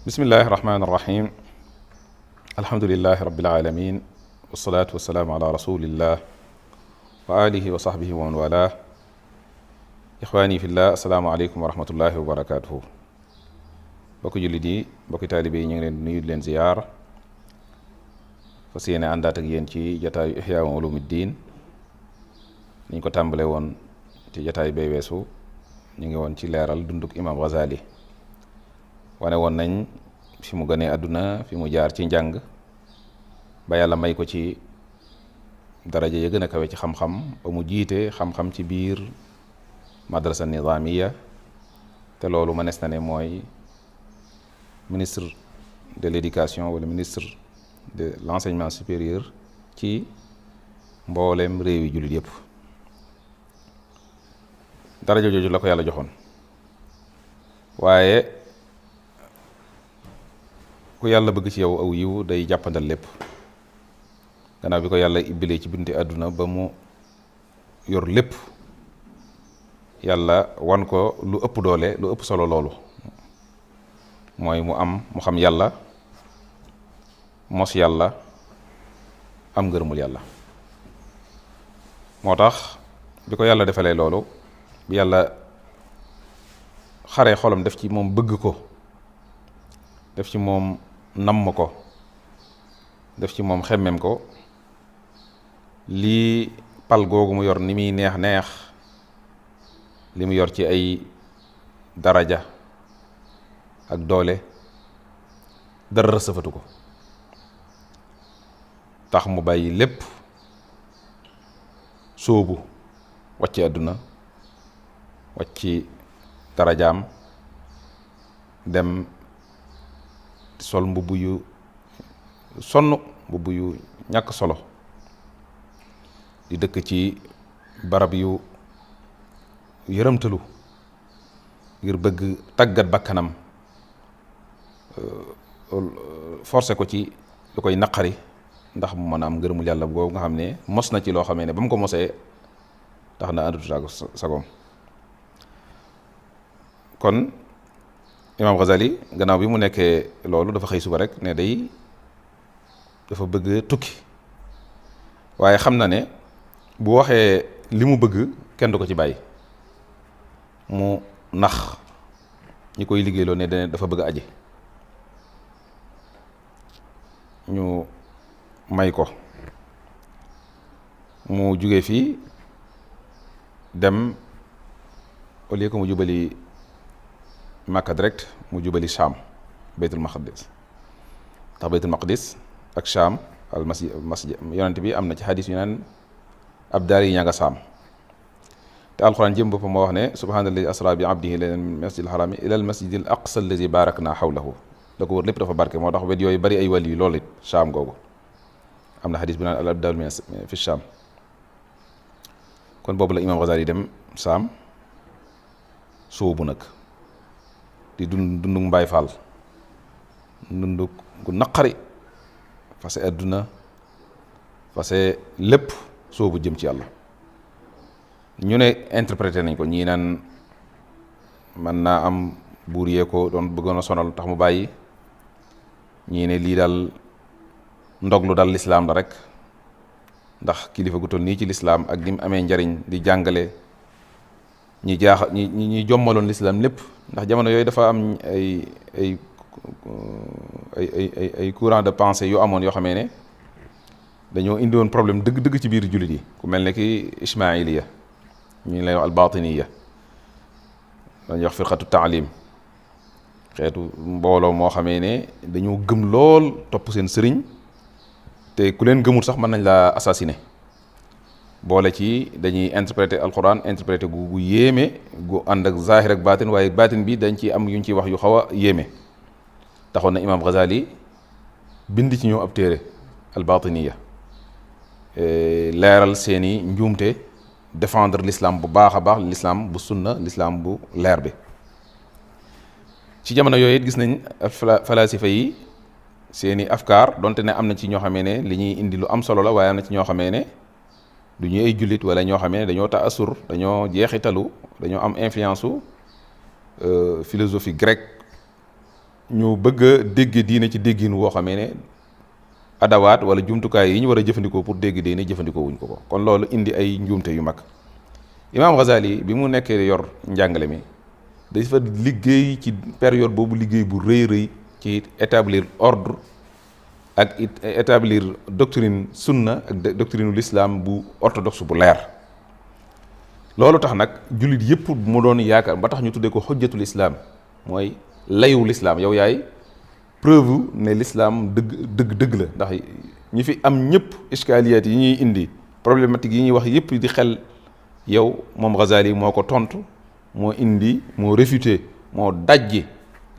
bismillahi irrahmani irrahim alhamdulilahi rabilalamin wasalaatu wasalaamu ala rasulillah wa alihi wa sahbihi wa man wala ixwaani fillah asalaamualeykum wa rahmatullahi wa barakatuhu bokki jullit yi bokki taalibe yi ñu ngi leen nuyu leen ziyaar fas yéene àndaat ak yéen ci jataayu ihya ulumuddin niñ ko tàmbale woon ci jataay bay weesu ñu ngi woon ci leeral dunduk imam Ghazali wane woon nañ fi mu gënee àdduna fi mu jaar ci njàng ba yàlla may ko ci daraja ya gën a kawe ci xam-xam ba mu jiite xam-xam ci biir madrasa nizamiya te loolu mënees na ne mooy ministre de l'éducation wala ministre de l'enseignement supérieur ci mboolem réewi jullit yépp daraja jooju la ko yàlla joxoon waaye ku yàlla bëgg ci yow aw yiw day jàppandal lépp gannaaw bi ko yàlla ibbilee ci bunti àdduna ba mu yor lépp yàlla wan ko lu ëpp doole lu ëpp solo loolu mooy mu xam yàlla mos yàlla am ngërëmul yàlla moo tax bi ko yàlla defalee loolu bi yàlla xaree xolam def ci moom bëgg ko def ci moom namm ko def ci moom xemmem ko lii pal googu mu yor ni muy neex li mu yor ci ay daraja ak doole dara sëfatu ko tax mu bàyyi lépp sóobu wàcc àdduna wàcc darajaam dem sol mbubb yu sonn mbubb yu ñàkk solo di dëkk ci barab yu yërëmtalu ngir bëgg tàggat bakkanam forcé ko ci lu koy naqari ndax mu mën a am ngërëmul yàlla boobu nga xam ne mos na ci loo xamee ne ba mu ko mosee tax na àndatu sagoom kon imam Ghazali gannaaw bi mu nekkee loolu dafa xëy suba rek ne dafa bëgg tukki waaye xam na ne bu waxee li mu bëgg kenn du ko ci bàyyi mu nax ñi koy liggéeyloo ne dafa bëgg aji ñu may ko mu jóge fii dem au lieu que mu jubali Makka direct mu jubali Sham Baytul Maqdis ndax Baytul Maqdis ak Sham al masjid yonent bi am na ci xadis yu naan ab daar yi ña nga Sham te alxuraan jëm boppam moo wax ne subhaanallazi asra bi abdihi laylan min masjidil harami ila al masjidil aqsa allazi barakna hawlahu la ko wër lépp dafa barke moo tax wet yooyu bari ay wàll yi loolu it Sham googu am na xadis bi naan al abdal fi Sham kon boobu la imam Ghazali dem Sham sóobu nag di dunduk mbaay faal dunduk gu naqari fase àdduna fase lépp soobu jëm ci yàlla ñu ne interprété nañ ko ñii naan mën naa am buur yee ko doon bëggoon a sonal tax mu bàyyi ñii ne lii daal ndoglu dal lislaam la rek ndax kilifa gu toll nii ci lislaam ak ni mu amee njariñ di jàngale ñi jommaloon lislaam lépp ndax jamono yooyu dafa am ay courant de pensée yu amoon yoo xamee ne dañoo indi woon problème dëgg ci biir jullit yi ku mel ne ki ismailiya ñu lay wax albatiniya dañuy wax firqatu taalim xeetu mbooloo moo xamee ne dañoo gëm lool topp seen sëriñ te ku leen gëmul sax mën nañ laa assassiner boole ci dañuy interpréter alquran interpréter gu yéeme gu ànd ak zahir ak baatin waaye baatin bi dañ ci am yuñ ciy wax yu xaw a yéeme taxoon na imam Ghazali bind ci ñoom ab téere albatiniya leeral seeni njuumte défendre l'islam bu baax a baax l'islam bu sunna l'islam bu leer bi ci jamono yooyu it gis nañ falasifa yi seeni afkaar donte ne am na ci ñoo xamee ne li ñuy indi lu am solo la waaye am na ci ñoo xamee ne du ñu ay jullit wala ñoo xamee ne dañoo taasur dañoo jeexitalu dañoo am influence su philosophie grecque ñu bëgg a dégg diine ci déggin woo xamee ne adawaat wala jumtukaay yi ñu war a jëfandikoo pour dégg diine jëfandikoo wuñ ko kon loolu indi ay njuumte yu mag. Imaam Ghazali bi mu nekkee yor njàngale mi dafa liggéey ci période boobu liggéey bu rëy rëy ci établir ordre ak établir doctrine sunna ak doctrine l'islam bu orthodoxe bu leer. loolu tax nag jullit yëpp mu doon yaakaar ba tax ñu tuddee ko xujjatul islam mooy layu l'islam yow yaay preuve ne l'islam dëgg la ndax ñi fi am ñëpp iskaliyaat yi ñuy indi problématique yi ñuy wax yëpp di xel yow moom Ghazali moo ko tontu moo indi moo réfuté moo dajji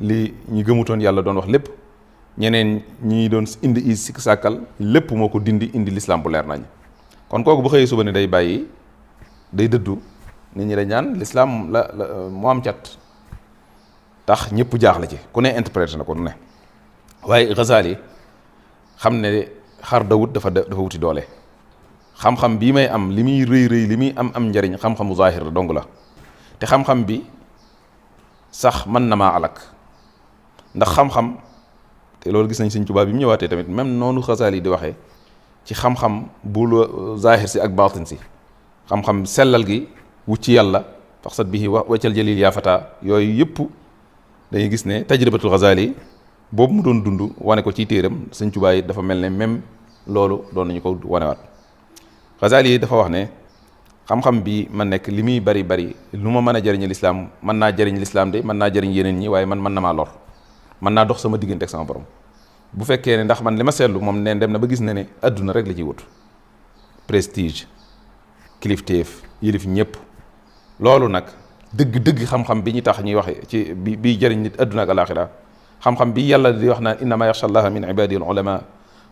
li ñi gëmutoon yàlla doon wax lépp ñeneen ñi doon indi i sikk sàkkal lépp moo ko indi l'islam bu leer nañ kon kooku bu xëyee suba ne day bàyyi day dëddu nit ñi dañ ñaan l'islam la moo am cat tax ñëpp jaaxle ci ku ne interprété na ko nu ne waaye Ghazali xam ne xar dawut dafa wuti doole xam-xam bii may am li muy rëy li muy am njariñ xam-xamu zahir la dong la te xam-xam bi sax mën na maa alak ndax xam-xam te loolu gis nañ Sëñ Tuubaa bi mu ñëwaatee tamit même noonu Ghazali di waxee ci xam-xam bu zahir si ak baatin si xam-xam sellal gi wut ci yàlla faxsat bihi waccal jalil yaa fata yooyu yëpp dañuy gis ne tajribatul Ghazali boobu mu doon dund wane ko ci téeram Sëñ Tuubaa yi dafa mel ne même loolu doon nañu ko wanewaat. Ghazali yi dafa wax ne xam-xam bi ma nekk li muy bari lu ma mën a jëriñ lislaam mën naa jëriñ lislaam de mën naa jëriñ yeneen ñi waaye man mën na maa lor mën naa dox sama diggante ak sama borom bu fekkee ne ndax man li ma seetlu moom neen dem na ba gis ne adduna rek la ciy wut prestige kilifteef yilif ñëpp loolu nag dëgg xam-xam bi ñu tax ñuy waxe ci bi jëriñ nit adduna ak alaxira xam-xam bi yàlla di wax naan innama yaxsha allaha min ibadihi al ulama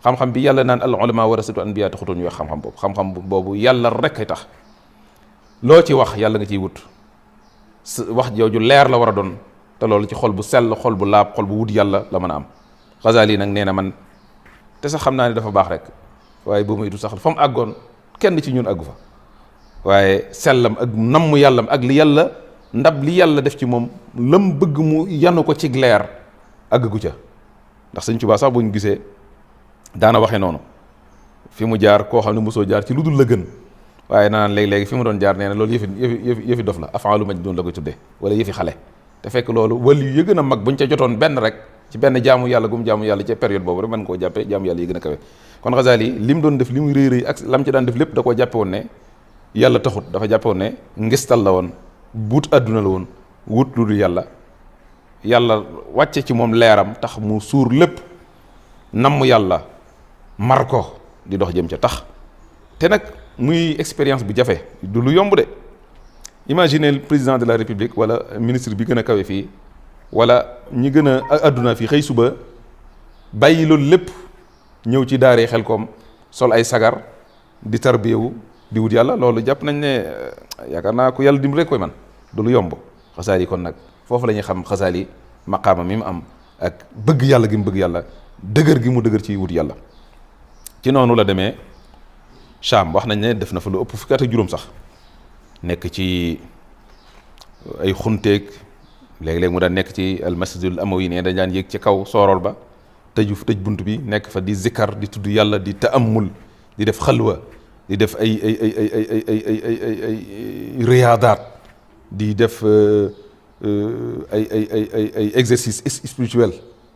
xam-xam bi yàlla naan al ulama warasatu anbiya taxutoon ñu wax xam-xam boobu yàlla rek ay tax loo ci wax yàlla nga ciy wut wax jooju leer la war a doon te loolu ci xol bu sell xol bu laab xol bu wut yàlla la mën a am. Ghazali nag nee na man te sax xam naa ne dafa baax rek waaye boo moytu sax fa mu àggoon kenn ci ñun àggu fa waaye sellam ak namm yàllam ak li yàlla ndab li yàlla def ci moom lam bëgg mu yanu ko ci leer àggu ca ndax Sëñ Tuubaa sax bu ñu gisee daana waxee noonu fi mu jaar koo xam ne mosoo jaar ci lu dul la gën waaye naan léegi-léegi fi mu doon jaar nee na loolu yëfi dof la afaalu maj doon la koy tuddee wala yëfi xale te fekk loolu wali yu gën a mag buñ ca jotoon benn rek ci benn jaamu yàlla gum jaamu yàlla ci période boobu rek mën koo jàppee jaamu yàlla yi gën a kawe kon Ghazali li mu doon def li muy rëy ak lam ci daan def lépp da koo jàppe woon ne yàlla taxut dafa jàppe woon ne ngistal la woon wut àdduna la woon wut lu dul yàlla wàcce ci moom leeram tax mu suur lépp namm yàlla mar ko di dox jëm ca tax te nag muy expérience bu jafe du lu yomb de imaginez le président de la république wala ministre bi gën a kawe fii wala ñi gën a adduna fii xëy suba bàyyi loolu lépp ñëw ci daaree Xelkom sol ay sagar di tarbiyewu di wut yàlla loolu jàpp nañ ne yaakaar naa ko yàlla dimbali rek koy man du lu yomb. Ghazali kon nag foofu la ñuy xam Ghazali maqaama mi mu am ak bëgg yàlla gi mu bëgg yàlla dëgër gi mu dëgër ci wut yàlla ci noonu la demee Cham wax nañ ne def na fa lu ëpp fukki at ak juróom sax nekk ci ay xunteeg léeg-léeg mu daan nekk ci al masjidul amawi ne dañ daan yéeg ci kaw soorool ba tëj bunt bi nekk fa di zikkar di tudd yàlla di ta'ammul di def xalwa di def ay riyaadaat di def ay exercice spirituel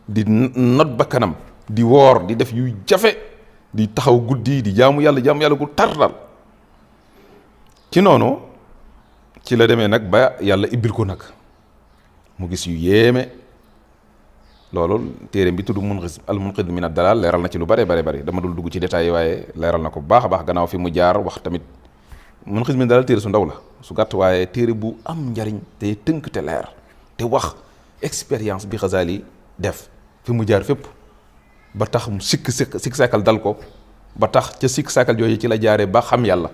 di not ba kanam di woor di def yu jafe di taxaw guddi di jaamu yàlla gu tar dal ci noonu ci la demee nag ba yàlla ibbil ko nag mu gis yu yéeme loolu téere bi tudd al munqidh min ad-dalal leeral na ci lu bare dama dul dugg ci détails yi waaye leeral na ko bu baax a baax gannaaw fi mu jaar wax tamit munqidh min ad-dalal téere su ndaw la su gàtt waaye téere bu am njariñ te tënk te leer te wax expérience bi Ghazali def fi mu jaar fépp ba tax mu sikk sàkkal dal ko ba tax ca sikk sàkkal jooju ci la jaaree ba xam yàlla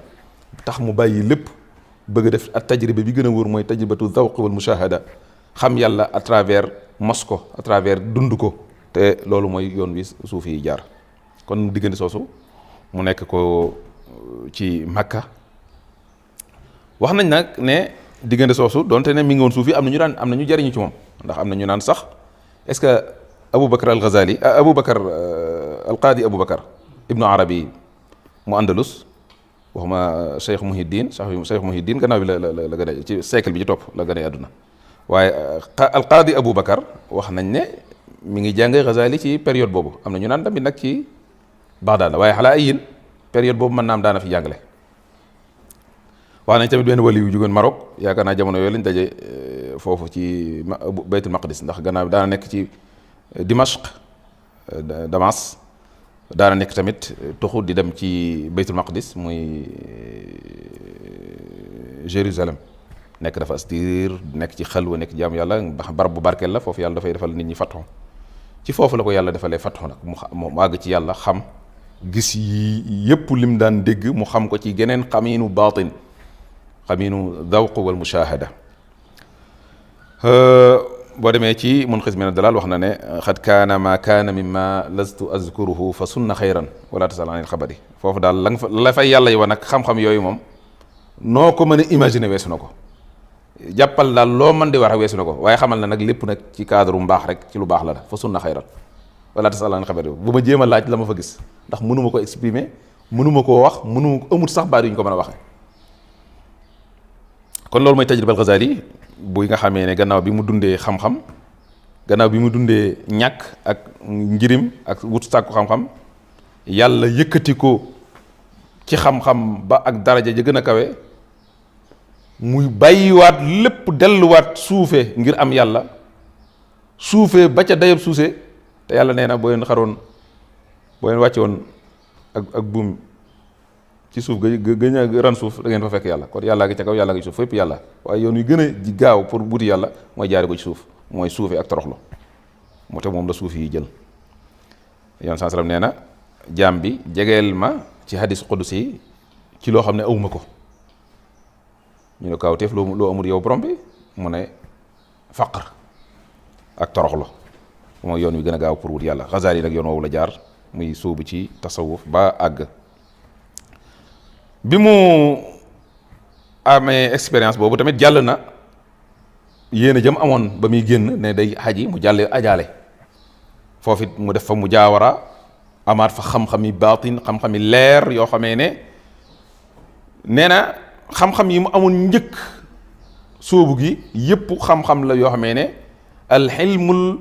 tax mu bàyyi lépp bëgg a def at tajriba bi gën a wóor mooy tajribatu zawq wal mushahada xam yàlla à travers mos ko à travers dund ko te loolu mooy yoon wi suuf yi jaar kon diggante soosu mu nekk ko ci Makka wax nañ nag ne diggante soosu donte ne mi ngi woon suuf yi am na ñu jariñu ci moom ndax am na ñu naan sax est-ce que Abu Bakar al Ghazali Abu Bakar al Qaadi Abu Bakar ibnu Arabi mu Andalus waxuma Cheikh Muhiddin gannaaw bi la gën a ci siècle bi ci topp la gën a àdduna waaye al Qaadi Abu Bakar wax nañ ne mi ngi jàng Ghazali ci période boobu am na ñu naan tamit nag ci Bagdad la waaye xalaa ayin période boobu mën naam daana fi jàngale. wax nañ tamit benn wali yu jógoon Maroc yaakaar naa jamono yooyu lañ daje foofu ci Baytul Maqdis ndax gannaaw bi daana nekk ci Dimashq Damas daana nekk tamit tuxu di dem ci Baytul Maqdis muy Jérusalem nekk dafa astir nekk ci xalwa nekk jaamu yàlla barab bu barkeel la foofu yàlla dafay defal nit ñi fatxu ci foofu la ko yàlla defalee fatxu nag mu àgg ci yàlla xam gis yi yépp lim daan dégg mu xam ko ci geneen xamiinu baatin xamiinu dawq wal mushahada. boo demee ci Munqidh min ad-Dalal wax na ne xad kaana ma kaana mimma lastu azkuruhu fa sunna xayran wala tasal anil xabari foofu daal la fay yàlla yi wa nag xam-xam yooyu moom noo ko mën a imaginer weesu na ko jàppal daal loo mën di wax weesu na ko waaye xamal na nag lépp nag ci cadre bu mbaax rek ci lu baax la fa sunna xayran wala tasal anil xabari bu ma jéem a laaj la ma fa gis ndax mënuma ko exprimer mënuma koo wax amut sax baat yu ñu ko mën a waxee. kon loolu mooy tajriba al-Ghazali buy nga xamee ne gannaaw bi mu dundee xam-xam gannaaw bi mu dundee ñàkk ak njirim ak wut sàkku xam-xam yàlla yëkkati ko ci xam-xam ba ak daraja ja gën a kawe muy bàyyiwaat lépp delluwaat suufe ngir am yàlla suufe ba ca dayab suuse te yàlla nee na boo leen xaroon boo leen wàcce woon ak buum ci suuf gën a ran suuf da ngeen fa fekk yàlla kon yàllaa ngi ca kaw yàllaa ngi ci suuf fépp yàlla waaye yoon yu gën a gaaw pour wuti yàlla mooy jaari ko ci suuf mooy suufe ak toroxlu moo tax moom la suuf yi jël yoon saa sallam nee na jaam bi jegeel ma ci hadis qudsi yi ci loo xam ne awuma ko ñu ne kaaw teef loo amul yow borom bi mu ne faqr ak toroxlu mooy yoon wi gën a gaaw pour wuti yàlla Ghazali nag yoon woowu la jaar muy sóobu ci tasawuf ba àgg bi mu amee expérience boobu tamit jàll na yéen a jëm amoon ba muy génn ne day xaji mu jàlle ajaale foofu it mu def fa mu jaawara amaat fa xam-xami baatin xam-xami leer yoo xamee ne nee na xam-xam yi mu amoon njëkk sóobu gi yépp xam-xam la yoo xamee ne alxilmul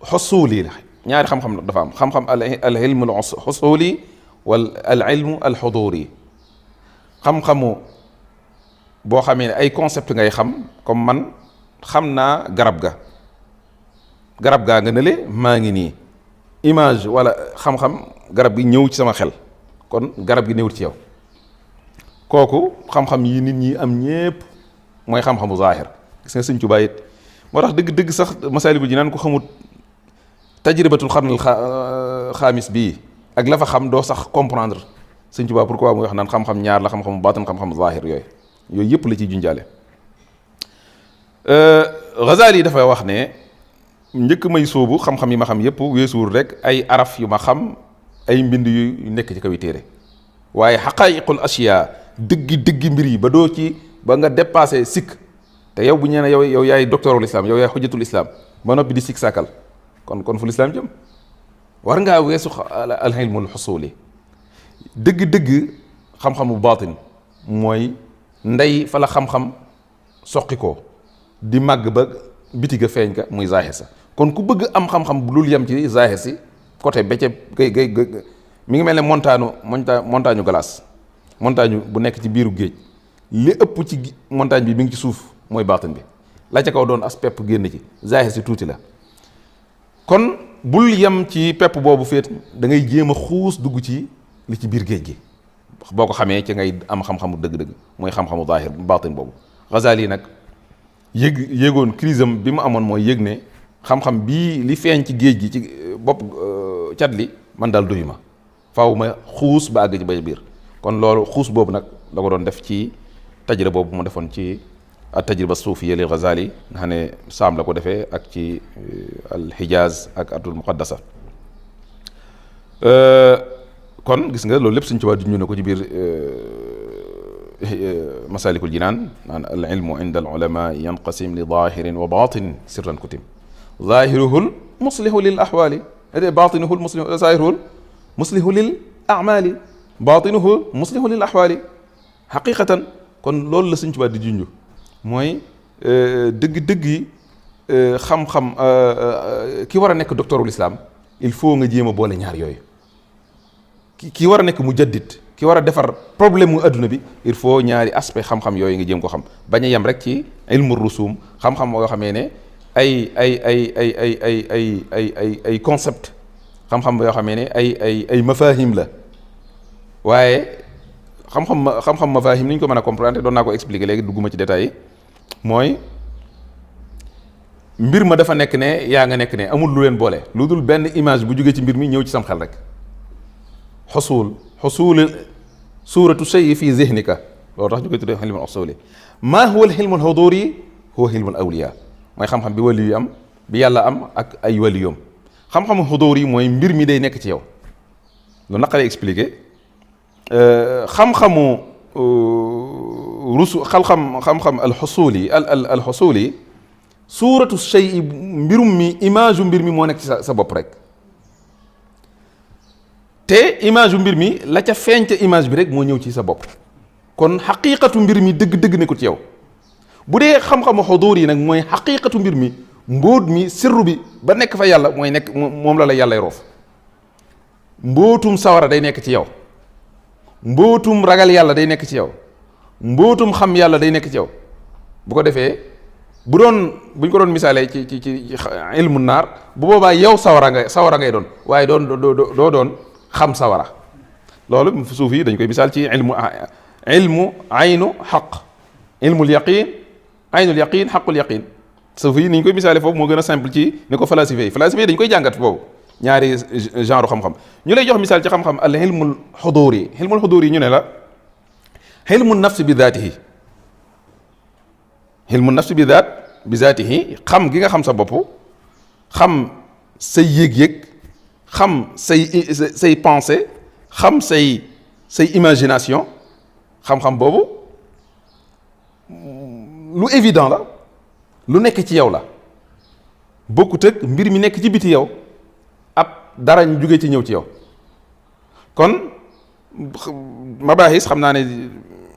xusuli la ñaari xam-xam dafa am xam-xam alxilmul xusuli wal alilmu alxuduri xam-xamu boo xamee ne ay concept ngay xam comme man xam naa garab gaa nga nële maa ngi nii image wala xam-xam garab gi ñëw ci sama xel kon garab gi néewut ci yow kooku xam-xam yi nit ñi am ñépp mooy xam-xamu zaahir gis nga Sëñ Tuubaa it moo tax dëgg-dëgg sax Masaalikul Jinaan ko xamut tajribatul xarnil xaamis bii ak la fa xam doo sax comprendre Sëñ Tuubaa pourquoi muy wax naan xam-xam ñaar la xam-xamu baatin xam-xamu zaahir yooyu yëpp la ciy junjaale. Ghazali dafa wax ne njëkk may sóobu xam-xam yi ma xam yëpp weesuwul rek ay araf yu ma xam ay mbind yu nekk ci kaw téere waaye xaqaayiqul asiya dëggi mbir yi ba nga dépassé sikk te yow bu ñu nee yow yaay docteurul islam yow yaay xujjatul islam ba noppi di sikk sàkkal kon fu lislaam jëm war ngaa weesu alxilmul xusuli dëgg-dëgg xam-xamu baatin mooy ndey fa la xam-xam soqi ko di màgg ba biti ga feeñ ka muy zaahir sa kon ku bëgg am xam-xam bu dul yem ci zaahir si côté ba ca gay mi ngi mel ne montagne glace montagne bu nekk ci biiru géej li ëpp ci montagne bi mi ngi ci suuf mooy baatin bi la ca kaw doon as pepp génn ci zaahir si tuuti la kon bul yem ci pepp boobu féet da ngay jéem a xuus dugg ci li ci biir géej gi boo ko xamee ci ngay am xam-xamu dëgg-dëgg mooy xam-xamu zaahir baatin boobu Ghazali nag yéegoon crise am bi mu amoon mooy yëg ne xam-xam bii li feeñ ci géej gi ci bopp cat li man daal doyu ma faaw ma xuus ba àgg ci ba biir kon loolu xuus boobu nag la ko doon def ci tajriba boobu mu defoon ci tajriba suufiya li Ghazali nga xam ne saam la ko defee ak ci al-Hijaz ak ardul muqaddasa kon gis nga loolu lépp Sëñ Tuubaa duñu ne ko ci biir Masaalikul Jinaan naan al-ilmu inda al-ulamaa yanqasim li zaahirin wa baatin sirran kutim zaahiruhul muslihu lil ahwaali baatinuhu muslihu zaahiruhu muslihu lil a'maali baatinuhu muslihu lil ahwaali xaqiqatan kon loolu la Sëñ Tuubaa di junj mooy dëgg-dëgg yi xam-xam ki war a nekk docteurul islam il faut nga jéem a boole ñaar yooyu ki war a nekk mujaddid ki war a defar problème mu adduna bi il faut ñaari aspect xam-xam yooyu nga jéem ko xam bañ a yem rek ci ilmu rusum xam-xam yoo xamee ne ay concept xam-xam yoo xamee ne ay mafahim la waaye xam-xam mafahim ni ñu ko mën a comprendre doon naa ko expliquer léegi dugguma ci détails yi mooy mbir ma dafa nekk ne yaa nga nekk ne amul lu leen boole lu dul benn image bu jógee ci mbir mi ñëw ci sam xel rek xusul suuratu shay fi zihnika loolu tax ñu koy tuddee xilmul usuli maa huwa alxilmu alxuduri huwa xilmul awliya mooy xam-xam bi wali yu am bi yàlla am ak ay waliyum xam-xamu xuduri yi mooy mbir mi day nekk ci yow lu naqaree expliquer xam-xamu xam-xam alxusuli alxusuli suuratu shay mbirum mi image u mbir mi moo nekk ci sa bopp rek te image u mbir mi la ca feeñ ca image bi rek moo ñëw ci sa bopp kon xaqiiqatu mbir mi dëgg-dëgg nekkul ci yow bu dee xam-xamu xuduur yi nag mooy xaqiiqatu mbir mi mbóot mi sirru bi ba nekk fa yàlla mooy nekk moom la yàllay roof mbóotum sawara day nekk ci yow mbóotum ragal yàlla day nekk ci yow mbóotum xam yàlla day nekk ci yow bu ko defee bu ñu ko doon misaalee ci ilmu naar bu boobaa yow sawara ngay doon waaye doo doon xam sawara loolu suuf yi dañ koy misaal ci ilmu aynu xaq ilmul yaqin aynul yaqin xaqul yaqin suuf yi ni ñu koy misaale foofu moo gën a simple ci ni ko falasife yi dañ koy jàngat boobu ñaari genre xam-xam ñu lay jox misaal ci xam-xam al ilmul xuduri ñu ne la ilmu nafsi bi daatihi ilmu nafsi bi zaatihi xam gi nga xam sa bopp xam say yëg-yëg xam say pensée xam say imagination xam-xam boobu lu évident la lu nekk ci yow la bokkut ak mbir mi nekk ci biti yow ab dara ñu jóge ci ñëw ci yow kon mabahis xam naa ne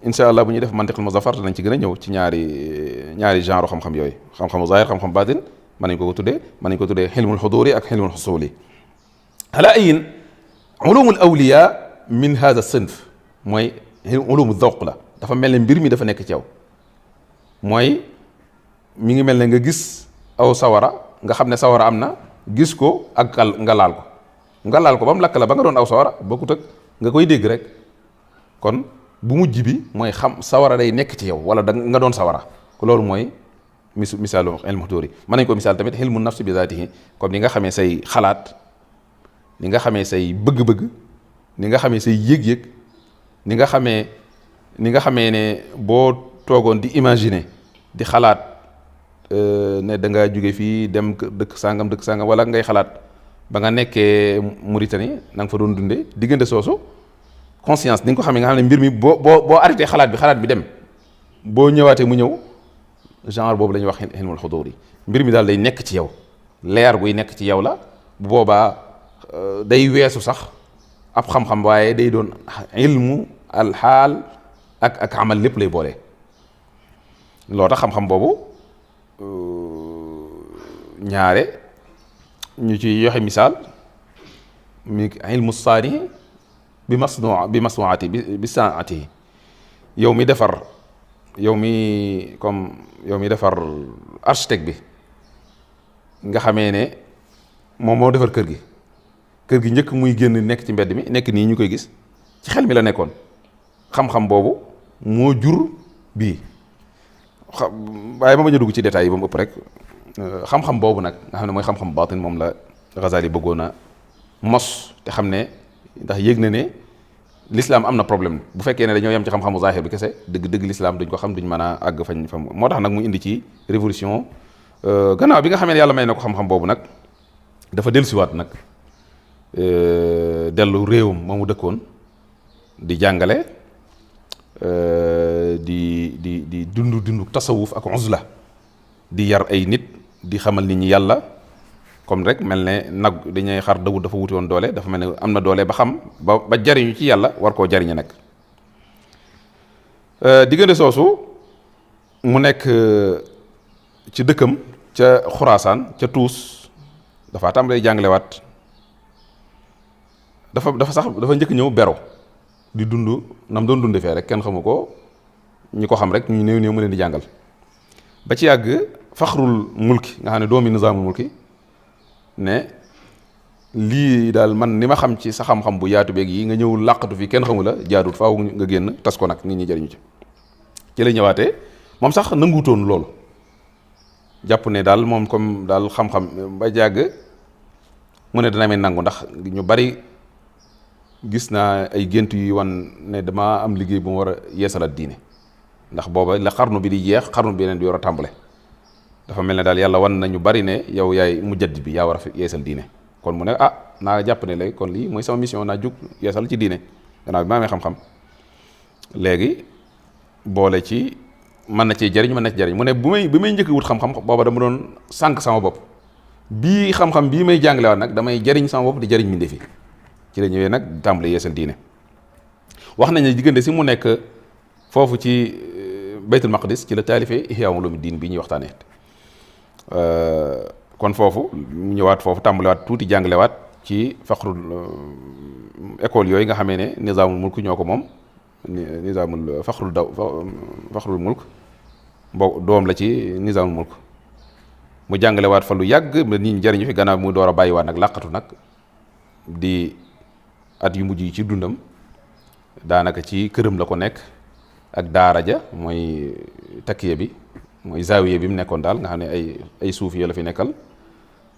incha allah bu ñuy def mantiqul muzaffar danañ ci gën a ñëw ci ñaari genre xam-xam yooyu xam-xamu zahir xam-xam batin mën nañ ko tuddee xilmul xuduri ak xilmul xusuli ala ayin ulumul awliya min hada sinf mooy ulumu zawq la dafa mel ne mbir mi dafa nekk ci yow mooy mi ngi mel ne nga gis aw sawara nga xam ne sawara am na gis ko ak nga laal ko ba mu lakk la ba nga doon aw sawara bokkut ak nga koy dégg rek kon bu mujj bi mooy xam sawara day nekk ci yow wala nga doon sawara loolu mooy misaalu ilmu xuduri mën nañ ko misaal tamit ilmu nafsi bi zaatihi comme ni nga xamee say xalaat ni nga xamee say bëgg-bëgg ni nga xamee say yëg-yëg ni nga xamee ne boo toogoon di imaginer di xalaat ne da nga jóge fii dem dëkk sangam wala ngay xalaat ba nga nekkee Mauritanie na nga fa doon dundee diggante soosu conscience ni nga ko xamee nga xam ne mbir mi boo arrêté xalaat bi dem boo ñëwaatee mu ñëw genre boobu la ñuy wax ilmul xuduri mbir mi daal day nekk ci yow leer guy nekk ci yow la bu boobaa day weesu sax ab xam-xam waaye day doon ilmu alxaal ak amal lépp lay boole loo tax xam-xam boobu ñaare ñu ci yoxe misaal mi ilmu saani bi masnuati bi saati yow mi defar architecte bi nga xamee ne moom moo defar kër gi njëkk muy génn nekk ci mbedd mi nekk nii ñu koy gis ci xel mi la nekkoon xam-xam boobu moo jur bii waaye ma bañ a dugg ci détails yi ba mu ëpp rek xam-xam boobu nag nga xam ne mooy xam-xam baatin moom la Ghazali bëggoon a mos te xam ne ndax yëg na ne l'islam am na problème bu fekkee ne dañoo yem ci xam-xamu zahir bi kese dëgg l'islam duñ ko xam duñ mën a àgg fañ fa moo tax nag mu indi ci révolution gannaaw bi nga xamee ne yàlla may na ko xam-xam boobu nag dafa dellusiwaat nag dellu réewam ma mu dëkkoon di jàngale di dund tasawuf ak uzla di yar ay nit di xamal nit ñi yàlla comme rek mel ne nag dañuy xar Daawuud dafa wuti woon doole, dafa mel ne am na doole ba xam ba jariñu ci yàlla war koo jariñe nag. diggante soosu mu nekk ci dëkkam ca Xuraasaan ca Tuus dafa tàmbalee jàngalewaat, dafa njëkk ñëw bero di dund nam doon dunde fee rek, kenn xamu ko, ñi ko xam rek ñu néew mu leen di jàngal ba ci yàgg faxrul mulki nga xam ne doomi nizaamul mulki ne lii daal man ni ma xam ci sa xam-xam bu yaatu beeg yi nga ñëw làqatu fi kenn xamu la jaadut, faaw nga génn tas ko nag nit ñi jëriñu ci la ñëwaatee. moom sax nanguutoon loolu, jàpp ne daal moom comme daal xam-xam ba jàgg mu ne dana may nangu ndax ñu bari gis naa ay gént yu wan ne dama am liggéey bu mu war a yeesalaat diine, ndax booba la xarnu bi di jeex xarnu bi yeneen di war a tàmbale. dafa mel ne daal yàlla wan na ñu bari ne yow yaay mujaddid bi, yaa war a yeesal diine. kon mu ne naa jàpp ne léegi kon lii mooy sama mission, naa jug yeesal ci diine gannaaw bi ma amee xam-xam. léegi boole ci mën na cee jariñ mën na ci jariñ mu ne bi may njëkk wut xam-xam booba dama doon sànq sama bopp, bii xam-xam bii may jàngalewaat nag damay jariñ sama bopp di jariñ mbindéef yi. ci la ñëwee nag tàmbali yeesal diine. wax nañ ne diggante si mu nekk foofu ci baytul maqdis ci la taalifee ihya ulumuddin bi ñuy waxtaanee. kon foofu mu ñëwaat foofu tàmbaliwaat tuuti jàngalewaat ci faqrul école yooyu nga xamee ne nizaamul mulk ñoo ko moom, nizaamul faqrul mulk doom la ci nizaamul mulk. mu jàngalewaat fa lu yàgg ba nit ñi jariñu fi, gannaaw mu door a bàyyiwaat nag làqatu nag di at yu mujj yi ci dundam daanaka ci këram la ko nekk ak daara ja mooy takkiye bi mooy zaawiye bi mu nekkoon daal nga xam ne ay suufi la fi nekkal,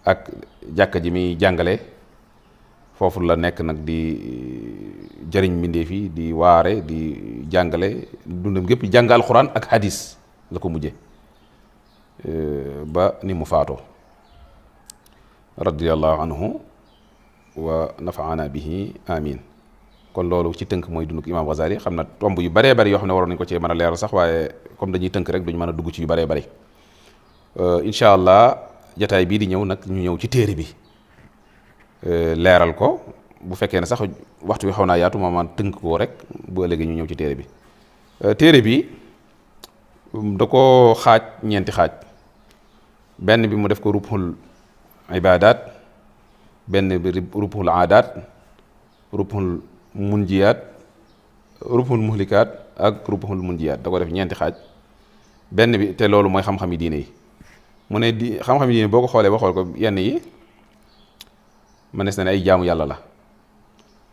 ak jàkka ji muy jàngale. foofu la nekk nag di jëriñ mbindeef yi, di waare, di jàngale dundam gépp jàng alxuraan ak hadis la ko mujje ba ni mu faatoo radiyallahu anhu wa nafaana bihi amin. kon loolu ci tënk mooy dunduk Imam Ghazali. xam na tomb yu baree bari yoo xam ne waroon nañu ko cee mën a leeral sax, waaye comme dañuy tënk rek duñu mën a dugg ci yu baree bari. incha allah jataay bii di ñëw nag ñu ñëw ci téere bi leeral ko, bu fekkee ne sax waxtu wi xaw naa yaatu ma tënk ko rek bu ëllëgee ñu ñëw ci téere bi. téere bi da ko xaaj ñeenti xaaj. benn bi mu def ko rubhul ibadat, benn bi rubhul aadaat, rubhul munjiyaat, rubhul muhlikaat ak rubhul munjiyaat. da ko def ñeenti xaaj. benn bi te loolu mooy xam-xam yi diine yi. mu ne xam-xam yi diine boo ko xoolee ba xool ko yenn yi mënees na ne ay jaamu yàlla la.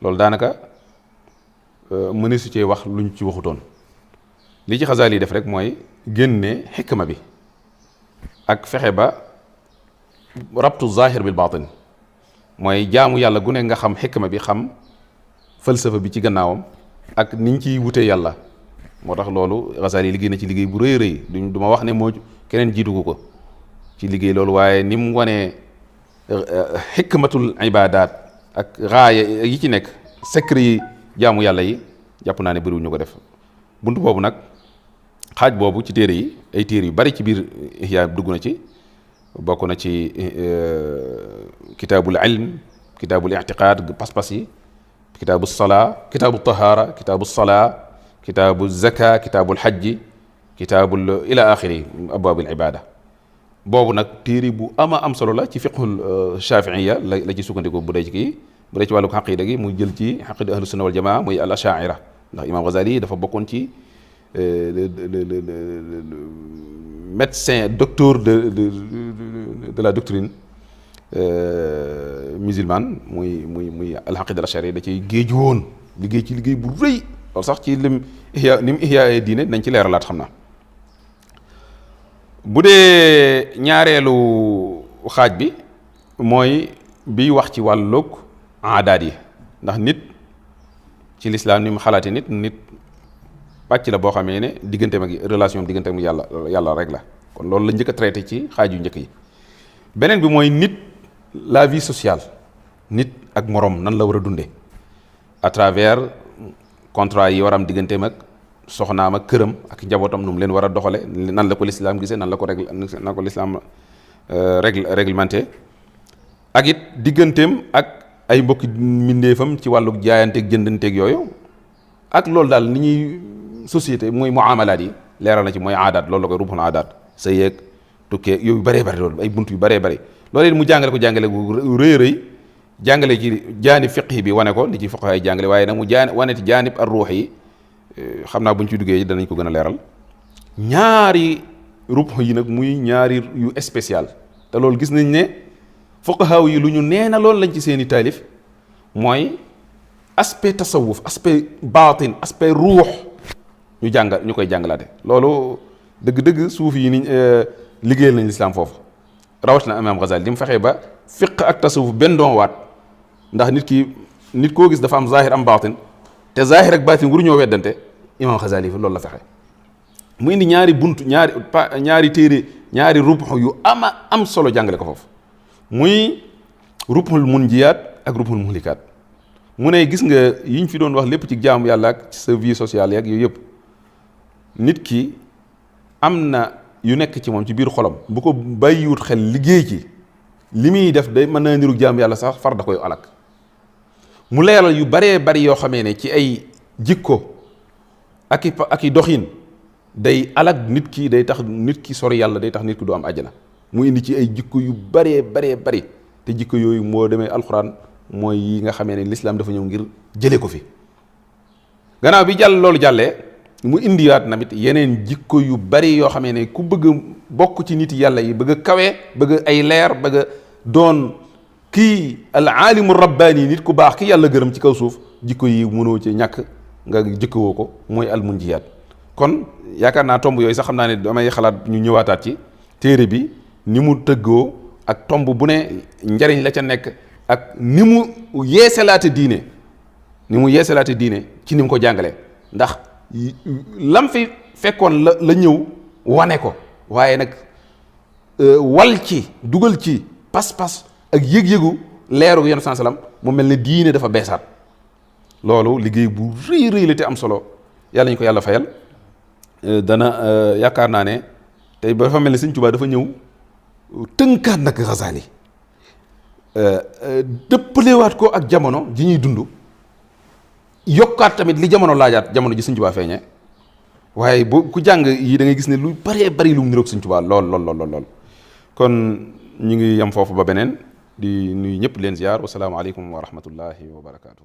loolu daanaka mëneesu cee wax luñ ci waxutoon. li ci Xasaali yi def rek mooy génne xikma bi ak fexe ba rabtu zahir bil batin, mooy jaamu yàlla gu ne nga xam xikma bi, xam falsafa bi ci gannaawam ak niñ ciy wutee yàlla. moo tax loolu Xasaali yi liggéey na ci liggéey bu rëy rëy, du ma wax ne moo keneen jiitugu ko ci liggéey loolu, waaye ni mu wanee xikmatul ibadat ak raaya yi ci nekk, secret yi jaamu yàlla yi, jàpp naa ne bëriwul ñu ko def. buntu boobu nag xaaj boobu ci téere yi, ay téere yu bari ci biir Ihya dugg na ci. bokk na ci kitaabul ilm, kitaabul i'tiqaad, pas-pas yi, kitaabul salaa, kitaabul tahaara, kitaabul salaa, kitaabul zaka, kitaabul xajji, kitaabul ila axiri abwaabul ibaada. boobu nag téere bu am solo la ci fiqhul shafiiya la ci sukkandiku bu dee ci kii. bu dee ci wàllu xaqiida gi mu jël ci xaqiida ahlu sunna wal jamaa muy al ashaira, ndax Imam Ghazali dafa bokkoon ci médecin docteur de la doctrine musulmane, muy al xaqiida al ashari. da ciy géeju woon liggéey ci liggéey bu rëy loolu sax ci lim ihya diine nañ ci leeralaat xam naa. bu dee ñaareelu xaaj bi mooy biy wax ci wàllug aadaat yi, ndax nit ci lislaam ni mu xalaate nit pàcc la boo xamee ne digganteem ak relation digganteem ak yàlla rek la. kon loolu la njëkk a traité ci xaaj yu njëkk yi. beneen bi mooy nit, la vie sociale, nit ak morom nan la war a dundee à travers contrat yi war am digganteem ak soxnaam ak këram ak njabootam, nu mu leen war a doxale, nan la ko lislaam gisee, nan la ko lislaam réglementé. ak it digganteem ak ay mbokki mbindeefam ci wàllu jaayanteeg jëndanteeg yooyu ak loolu daal ni ñuy société mooy muamalaat yi leeral na ci mooy aadaat loolu la koy rubxul aadaat sa yeeg tukkee yooyu bëree bëri loolu ay bunt yu bëree bëri loolu it mu jàngale ko jàngale gu rëy rëy jàngale ci jaanib fiqhi bi wane ko li ci fiqh ay jàngale waaye nag mu wane ci jaanib ar ruux yi xam naa buñ ci duggee danañ ko gën a leeral ñaari rubx yi nag muy ñaari yu spécial te loolu gis nañ ne fuqahaa yi lu ñu nee na loolu lañ ci seeni taalif mooy aspect tasawuf aspect baatin aspect ruux ñu koy jàngalaate loolu dëgg-dëgg suufi yi ni liggéeyal nañ lislaam foofu rawatina imaam Ghazali li mu fexee ba fiq ak tasawuf benn doon waat ndax nit koo gis dafa am zahir am baatin te zahir ak baatin waru ñoo weddante imaam Ghazali fi loolu la fexe mu indi ñaari bunt ñaari téere ñaari rubx yu am solo jàngale ko foofu muy rubxul munjiyaat ak rubxul muhlikaat mu ne gis nga yiñ fi doon wax lépp ci jaamu yàlla ak ci sa vie sociale yak yooyu yëpp nit ki am na yu nekk ci moom ci biir xolam bu ko bàyyiwut xel liggéey ci li muy def day mën naa niru jaamu yàlla sax far da koy alak mu leeral yu baree bari yoo xamee ne ci ay jikko ak i doxin day alak nit ki day tax nit ki sori yàlla day tax nit ki du am àjjana mu indi ci ay jikko yu baree bari te jikko yooyu moo demee alxuraan mooy yi nga xamee ne lislaam dafa ñëw ngir jële ko fi gannaaw bi loolu jàllee mu indiwaat namit yeneen jikko yu bari yoo xamee ne ku bëgg bokk ci nit yàlla yi bëgg a kawe bëgg ay leer bëgg a doon kii al aalimu rabbaani nit ku baax ki yàlla gërëm ci kaw suuf jikko yi mënoo ci ñàkk nga jikkowoo ko mooy al munjiyaat kon yaakaar naa tomb yooyu sax xam naa ne damay xalaat ñu ñëwaataat ci téere bi ni mu tëggoo ak tomb bu ne njariñ la ca nekk ak ni mu yeesalaate diine ci ni mu ko jàngale ndax lam fi fekkoon la ñëw wane ko waaye nag wal ci dugal ci pas-pas ak yëg-yëgu leeru yenn salaam mu mel ne diine dafa beesaat loolu liggéey bu rëy la te am solo yàlla ñu ko yàlla fayal dana yaakaar naa ne tey ba dafa mel ne Sëñ Tuubaa dafa ñëw tënkaat nag Ghazali dëppalewaat ko ak jamono ji ñuy dund yokkaat tamit li jamono laajaat jamono ji Sëñ Tuubaa feeñee waaye bu ku jàng yi da ngay gis ne lu baree bari lu mu niroog Sëñ Tuubaa lool kon ñu ngi yam foofu ba beneen di nuyu ñëpp leen ziar wasalaamaaleykum wa rahmatullahi wa barakaatu.